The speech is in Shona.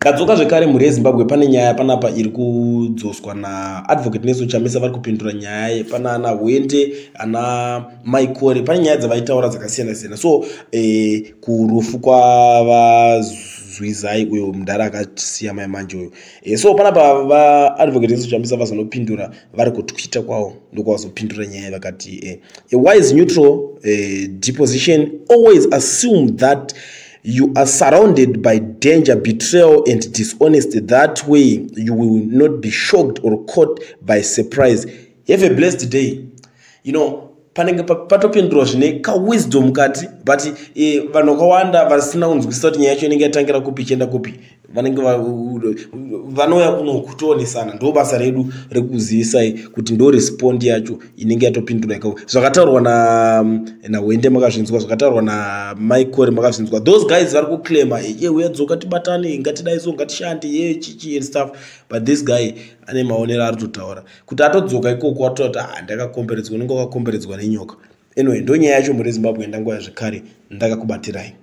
Ndadzoka zvekare, mhuri yeZimbabwe. Pane nyaya panapa iri kudzoswa naAdvocate Nelson Chamisa. Vari kupindura nyaya pana ana Hwende, ana Maikore. Pane nyaya dzavaitaura dzakasiyana siyana. So kurufu kwavaZwizai, uyo mudhara akasiya mai manje uyo. So panapa vaAdvocate Nelson Chamisa vazonopindura vari kuTwitter kwavo, ndokwavazopindura nyaya. Vakati "A wise neutral deposition always assume that you are surrounded by danger, betrayal and dishonesty. That way you will not be shocked or caught by surprise. Have a blessed day." Panenge patopindurwa zvine kawisdom mukati, but vanhu vakawanda vasina kunzwisisa kuti nyaya yacho inenge yatangira kupi, ichienda kupi, vanenge vanouya kuno kutoonesana. Ndo basa redu rekuzivisai kuti ndo respond yacho inenge yatopindura ikako. Zvakataurwa naHwende makazvinzwa, zvakataurwa naMaikore makazvinzwa. Those guys vari kuclaima, "Ye, uyadzoka, tibatane, ngatidai, so ngatishande, ye chichi and stuff," but this guy ane maonero ari kutotaura kuti atodzoka ikoko, atotaura kuti, "Ah, ndakakomberedzwa." Unenge wakakomberedzwa nenyoka. Anyway, ndo nyaya yacho, mhuri yeZimbabwe. Ndanguva zvekare ndakakubatirai.